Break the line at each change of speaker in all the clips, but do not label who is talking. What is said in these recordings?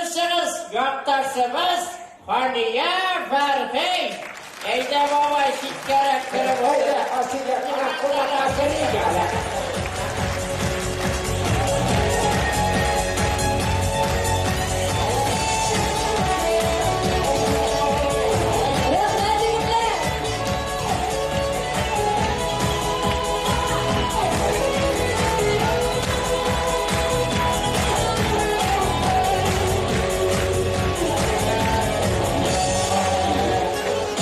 җырчыгыз, якташыбыз Хания Фәрхи. Әйдә, бабай, читкәрәк кереп утыр. Миңа кунакка керик әле.
Рәхмәт, егетләр!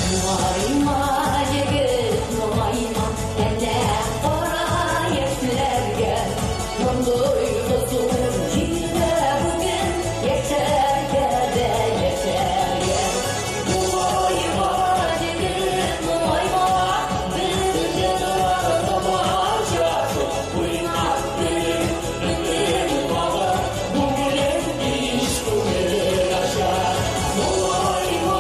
Моңайма, егет, моңайма, әнә кара яшьләргә. Мондый хозур җирдә бүген яшәргә дә яшәргә. Моңайма, егет, моңайма, безнең җырлар тамаша. Уйнап көлеп, бөтен халык бүген иш күңел ача. Моңайма,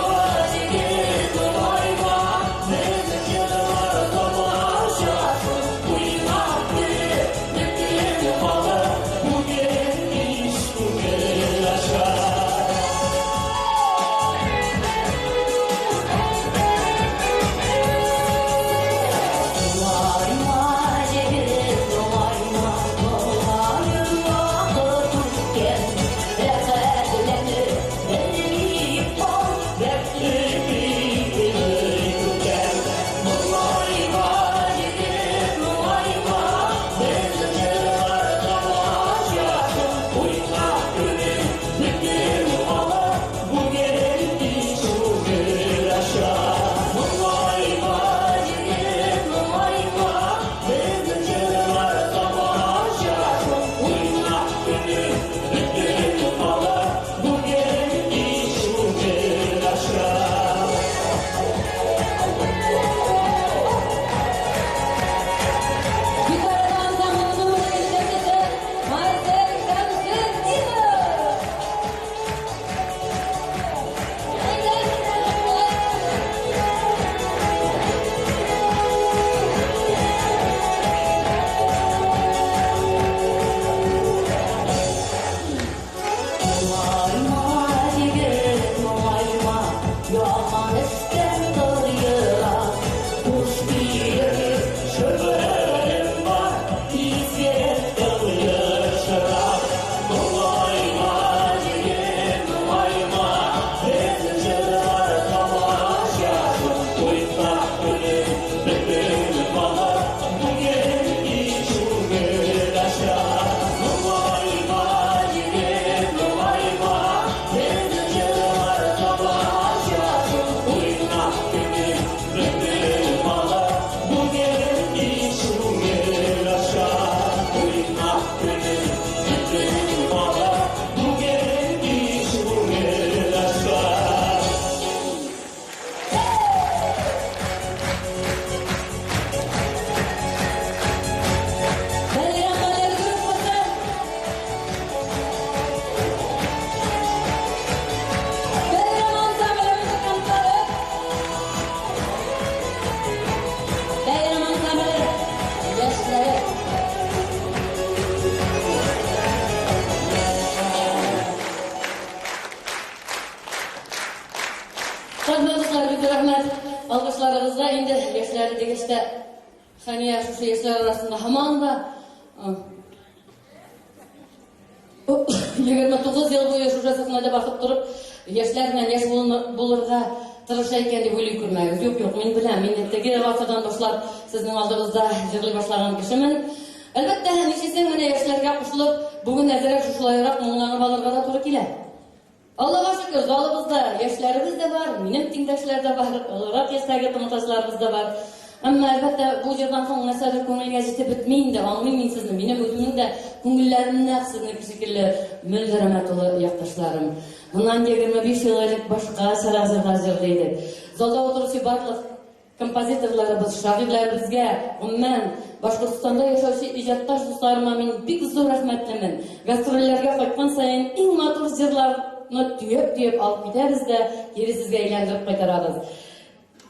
егет, моңайма, безнең җырлар тамаша. Уйнап көлеп, бөтен халык бүген иш күңел ача. Моңайма, егет, моңайма, моңаер вакыт үткән. Рәхәтләнеп, белми кал, дәртле битене күтәр. Моңайма, егет, моңайма, безнең җырлар тамаша. Уйнап көлеп, бөтен халык бүген иш күңел ача. Моңайма, егет, моңайма, безнең җырлар тамаша. Уйнап көлеп, бөтен халык бүген иш күңел ача. Гитарада ансамблының җитәкчесе Марсель Шәмсетдинов. Моңайма, егет, моңайма, яман эштән тыела. Хуш килер,
Шөгылем бар, изге тыльшырак. Моңайма, егет, моңайма, безнең җырлар тамаша. Уйнап көлеп, бөтен халык бүген иш күңел ача. Моңайма, егет, моңайма, безнең җырлар тамаша. Уйнап көлеп, бөтен халык бүген иш күңел ача. Уйнап көлеп, бөтен халык бүген иш күңел ача.
Бәйрәм балет группасы. Бәйрәм ансамбле музыкантлары. Бәйрәм ансамбле яшьләре. Хөрмәтле дуслар, бик рәхмәт алкышларыгызга. Инде яшьләре дигәч тә, Хәния шушы яшьләр арасында һаман да 29 ел буе шушы сәхнәдә басып торып, яшьләр белән яшь булырга тырыша икән дип уйлый күрмәгез. Юк, юк, мин беләм, мин теге гасырдан башлап сезнең алдыгызда җырлый башлаган кешемен. Әлбәттә, нишлисең, менә яшьләргә кушылып, бүген әзрәк шушылайрак моңланып алырга да туры килә. Аллага шөкер, залыбызда яшьләребез дә бар, минем тиңдәшләр дә бар, олырак яшьтәге тамашачыларыбыз да бар. Әмма, әлбәттә, бу җырдан соң нәрсәдер күңелгә җитеп бетми инде, аңлыйм мин сезне, минем үземнең дә күңелләрем нәкъ сезнеке шикелле мөлдерәмә тулы якташларым. Моннан 25 ел элек башкачарак җырлар җырлый идек. Залда утыручы барлык композиторларыбыз, шагыйрьләребезгә, гомумән, Башкортстанда яшәүче иҗатташ дусларыма мин бик зур рәхмәтлемен. Гастрольләргә кайткан саен иң матур җырларны төяп-төяп алып китәбез дә, кире сезгә әйләндереп кайтарабыз.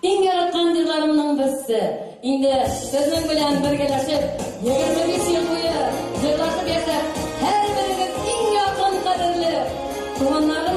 Иң яраткан җырларымның берсе. Инде сезнең белән бергәләшеп, 25 ел буе җырлашып яшәп, һәрберегез иң якын, кадерле туганнарым.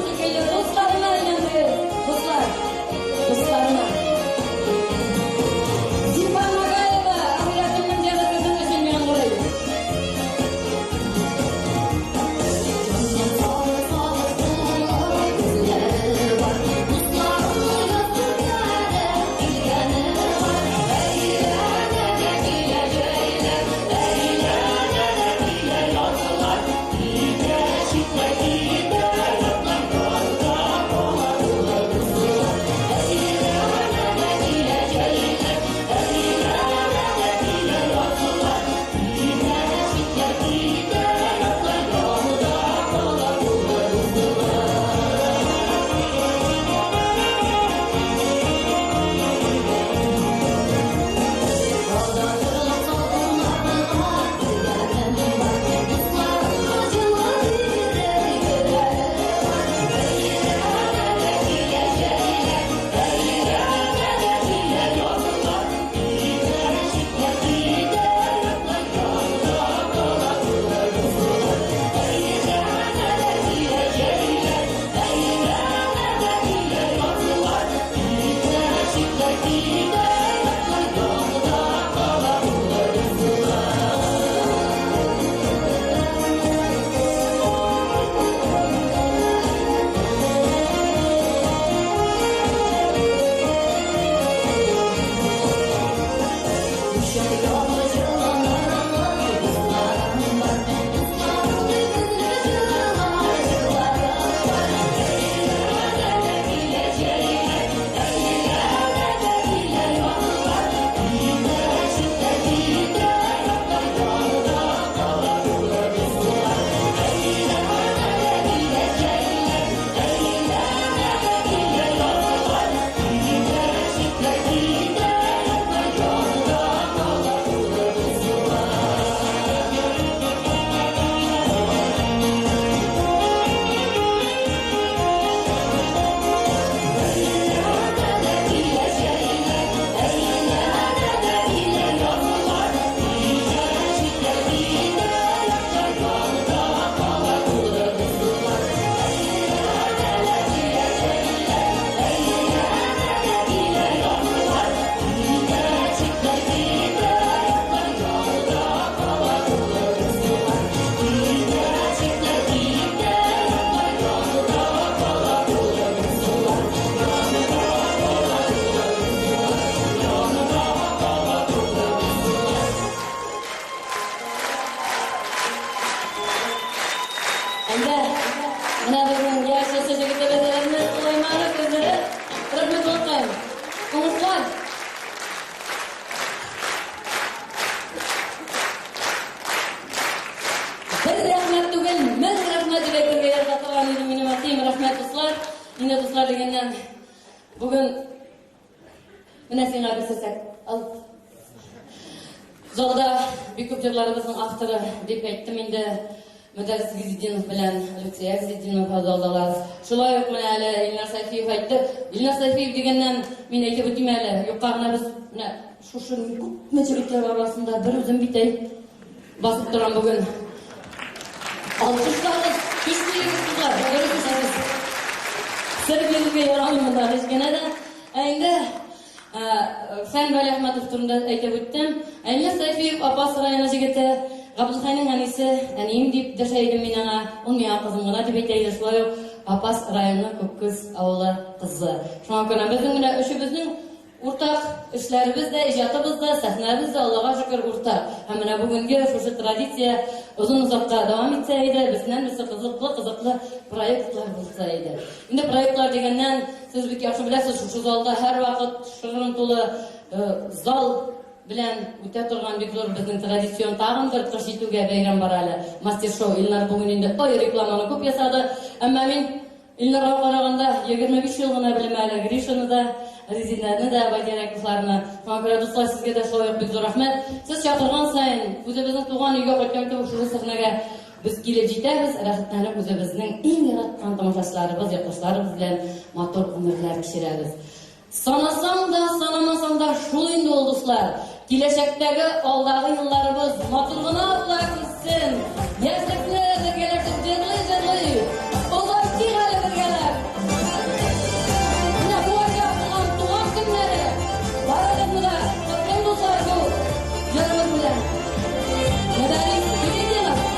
Заманча җегетебез Эрнест Сулайманов үзләре. Рәхмәт, улыкаем. Уңышлар! Бер рәхмәт түгел, мең рәхмәт дип әйтергә ярата торган иде минем әтием. Рәхмәт, дуслар. Инде дуслар дигәннән, бүген менә сиңа бер сәсәк. Ал. Залда бик күп җырларыбызның авторы дип әйттем инде. Мөдәррис Гизетдинов белән Люция Гизетдинова залдалар. Шулай ук менә әле Илнар Сәйфиев әйтте. Илнар Сәйфиев дигәннән мин әйтеп үтим әле. Юкка гына без менә шушы күпме җегетләр арасында бер үзем бит әй басып торам бүген. Алкышлагыз, көчле егет кызлар, дөрес эшлисез. Сер бирергә ярамый монда һич кенә дә. Ә инде Фән Вәлиәхмәтов турында әйтеп үттем. Ә Илназ Сәйфиев Апас районы җегете, Габделхәйнең әнисе, әнием дип дәшә идем мин аңа. Ул миңа кызым гына дип әйтә иде. Шулай ук Апас районы Күккүз авылы кызы. Шуңа күрә безнең менә өчебезнең уртак эшләребез дә, иҗатыбыз да, сәхнәбез дә, Аллага шөкер, уртак. Һәм менә бүгенге шушы традиция озын-озакка дәвам итсә иде, берсеннән-берсе кызыклы-кызыклы проектлар булса иде. Инде проектлар дигәннән, сез бик яхшы беләсез, шушы залда һәрвакыт шыгрым тулы зал белән үтә торган бик зур безнең традицион тагын бер кыш җитүгә бәйрәм бар әле. Мастер-шоу. Илнар бүген инде ой рекламаны күп ясады. Әмма мин Илнарга караганда 25 ел гына белем әле Гришаны да, Резинәне дә, Байтирәковларны. Шуңа күрә, дуслар, сезгә дә шулай ук бик зур рәхмәт. Сез чакырган саен үзебезнең туган өйгә кайткан кебек шушы сәхнәгә Без килеп җитәбез, рәхәтләнеп үзебезнең иң яраткан тамашачыларыбыз, якташларыбыз белән матур гомерләр кичерәбез. Санасаң да, санамасаң да шул инде ул, дуслар. Киләчәктәге алдагы елларыбыз матур гына була күрсен. Яшьлекне бергәләшеп җырлый-җырлый озайтыйк әле бергәләп. Менә бу айда булган туган көннәре барыгызны да котлыйм, дуслар, бу җырыбыз белән. Мөдәррис Бигетдинов.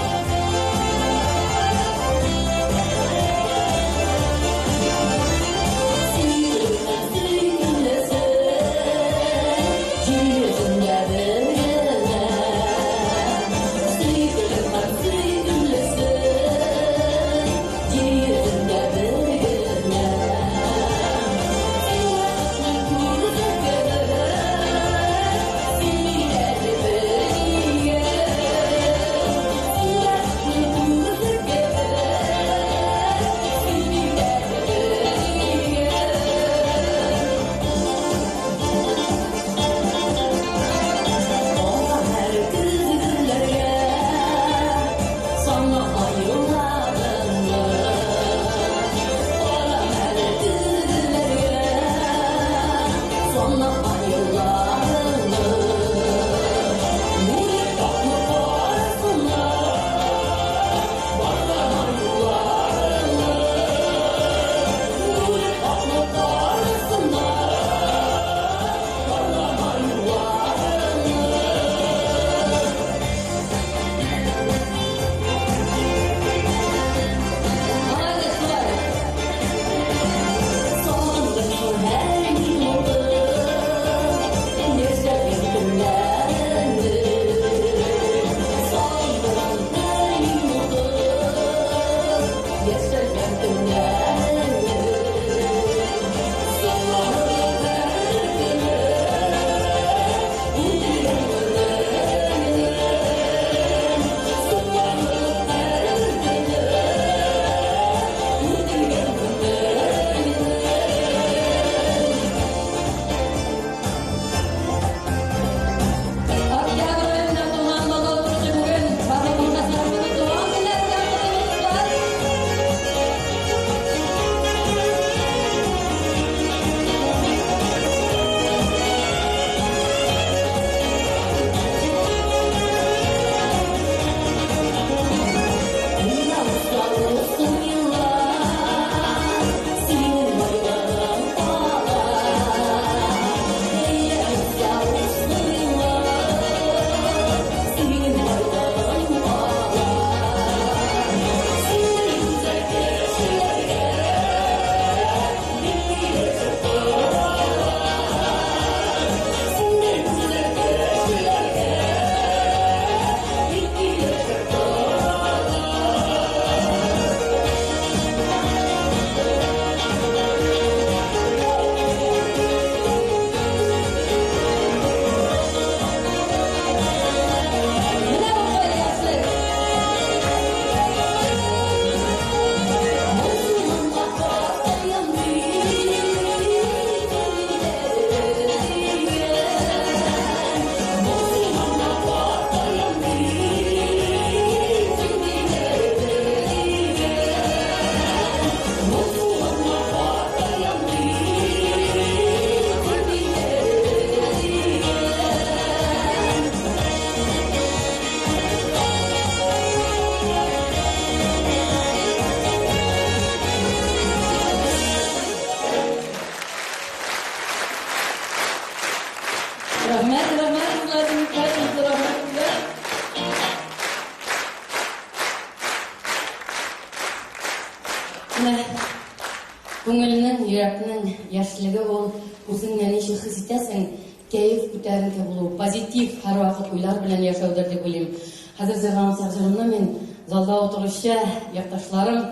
Күңелнең, йөрәкнең яшьлеге ул үзеңне ничек хис итәсең, кәеф күтәренке булу, позитив һәрвакыт уйлар белән яшәүдер дип уйлыйм. Хәзер җырламасак җырымны мин залда утыручы якташларым,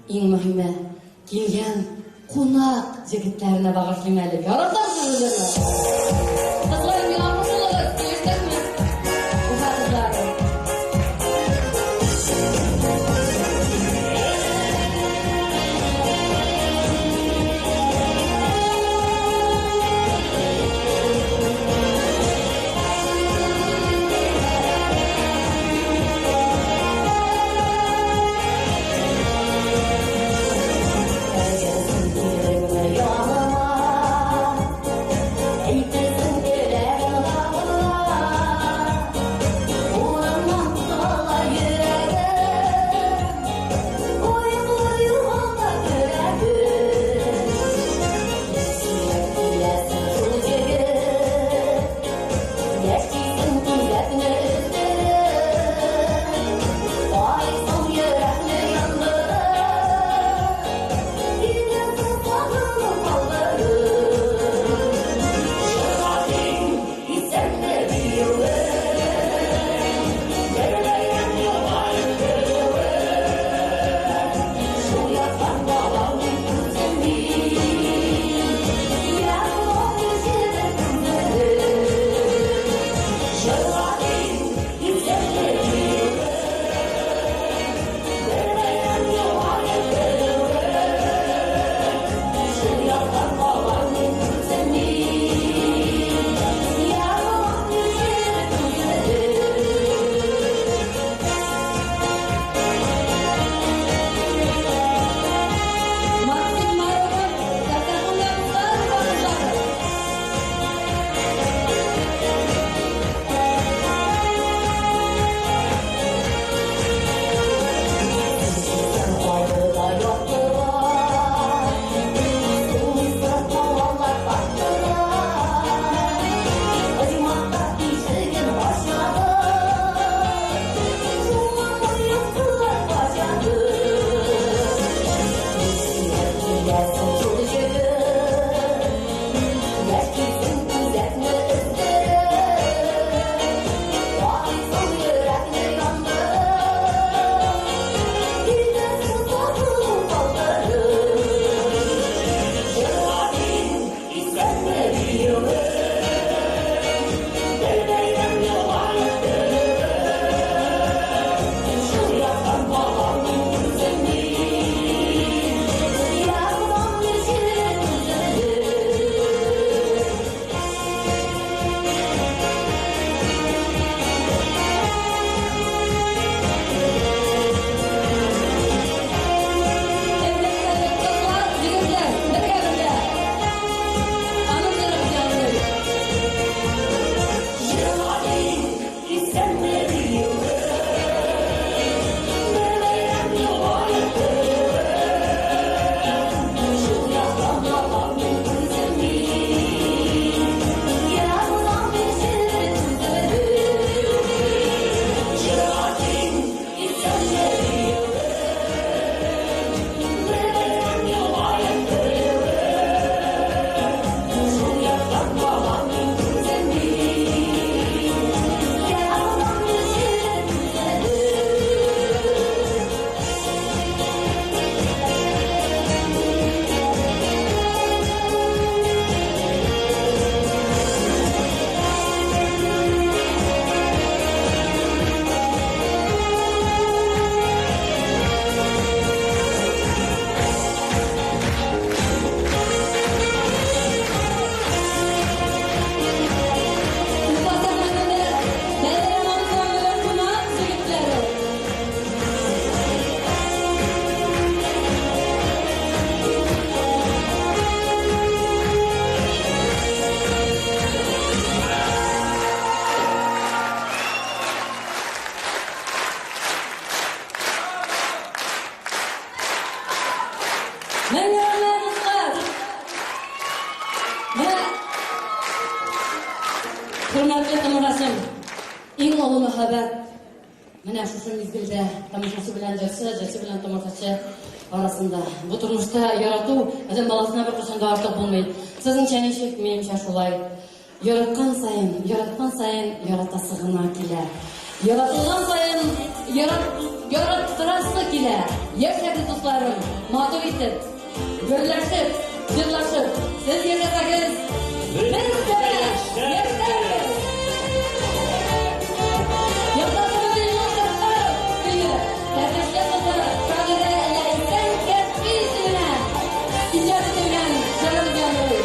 иң мөһиме, килгән кунак җегетләренә багышлыйм әле. Яратасыз җырны? Кызлар, миңа кушылыгыз, килештекме? Уфа кызлары. Хөрмәтле тамашачым, иң олы мәхәббәт. Менә шушы мизгелдә тамашачы белән җырчы, җырчы белән тамашачы арасында. Бу тормышта ярату адәм баласына беркайчан да артык булмый. Сезнеңчә ничек, минемчә шулай. Яраткан саен, яраткан саен яратасы гына килә. Яратылган саен ярат, яраттырасы килә. Яшәгез, дусларым, матур итеп, гөрләшеп, җырлашып. Сез яшәсәгез, без дә яшәрбез. Якташыбыз Илнур Сәфәров көе, Тәтешле кызы шагыйрә Ләйсән Кәшфи исеменә иҗат ителгән җырыбыз яңгырый.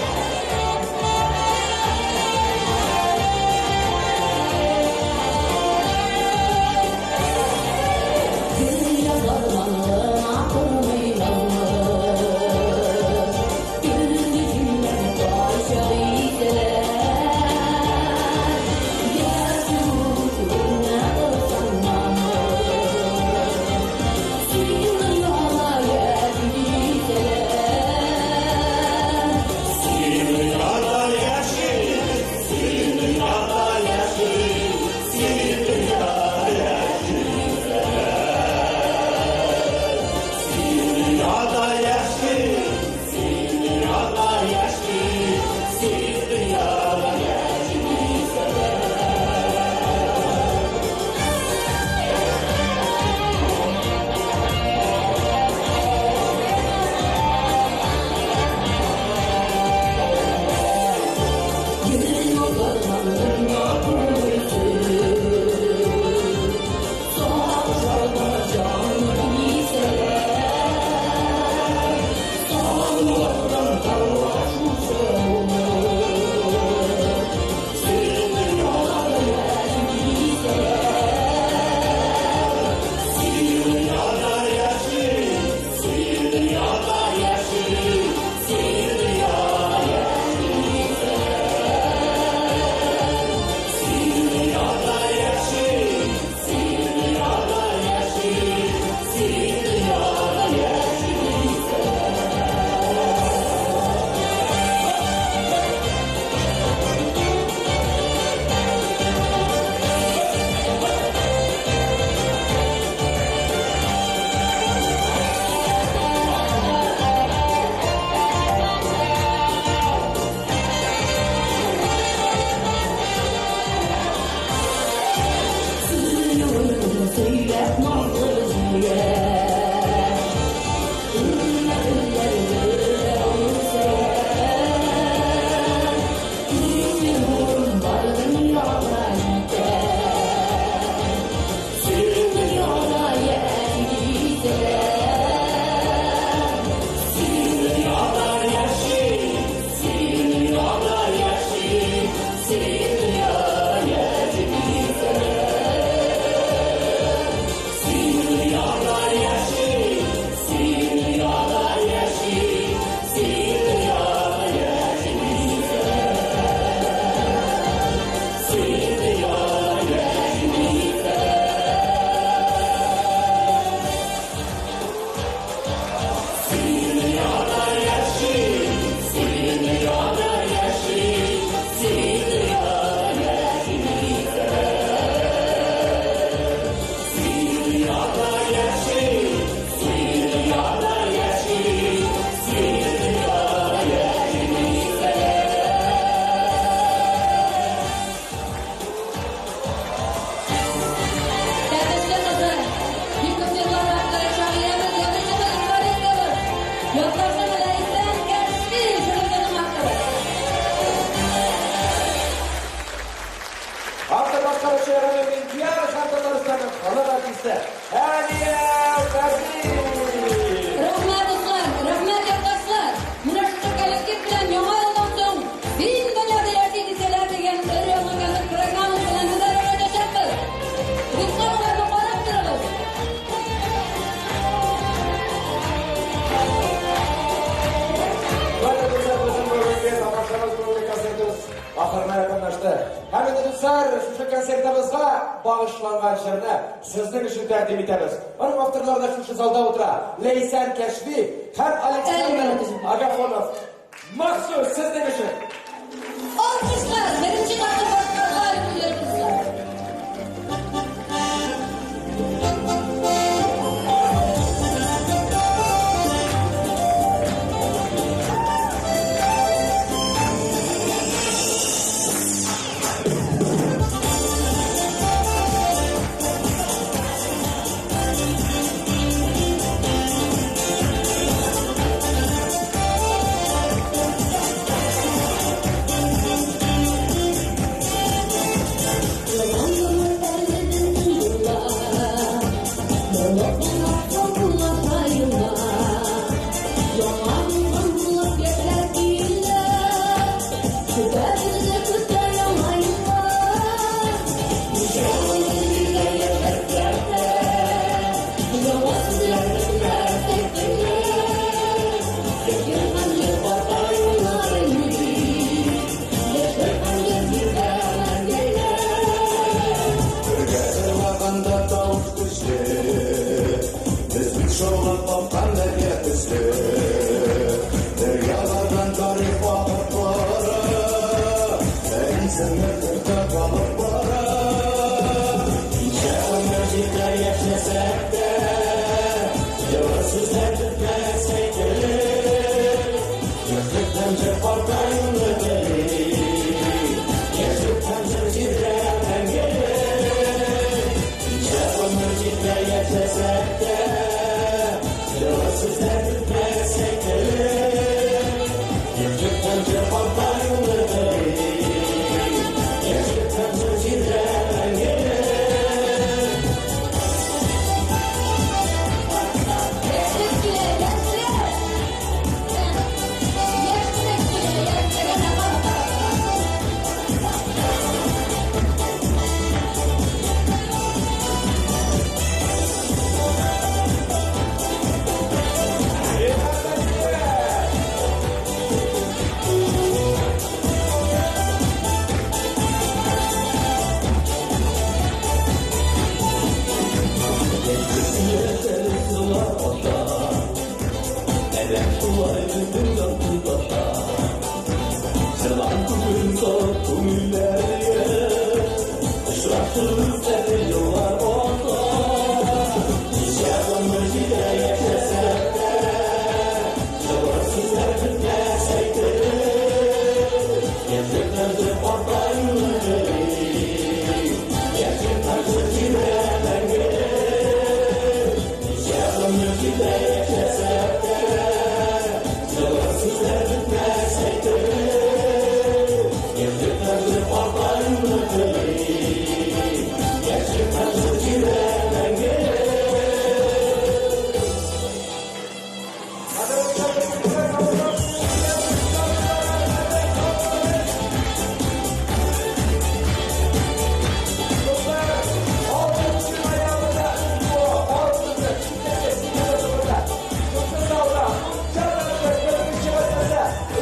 Тәтешле кызы, бик күп җырлар авторы, шагыйрәбез, язучыбыз, юмористыбыз, якташым Ләйсән Кәшфи җырыбызның авторы.
Автор башкаручы Рамил Минтияров һәм Татарстанның халык артисты Әлия Газиз.
Рәхмәт, дуслар, рәхмәт, якташлар. Менә шушы коллектив белән яңа елдан соң Син дөньяда яши дисәләр дигән өр-яңа концерт программасы белән үзара кайтачакбыз. Рекламаларны карап торыгыз.
Хөрмәтле дуслар, безнең бүгенге тамашабыз, бүгенге концертыбыз ахырына якынлашты. Һәм инде, дуслар, шушы концертыбызга багышланган җырны сезнең өчен тәкъдим итәбез. Аның авторлары да шушы залда утыра. Ләйсән Кәшфи һәм Александр Агафонов. Махсус сезнең өчен.
Алкышлар, беренче тапкыр башкарган җырыбызга.
Менә шулай безнең язмышлар.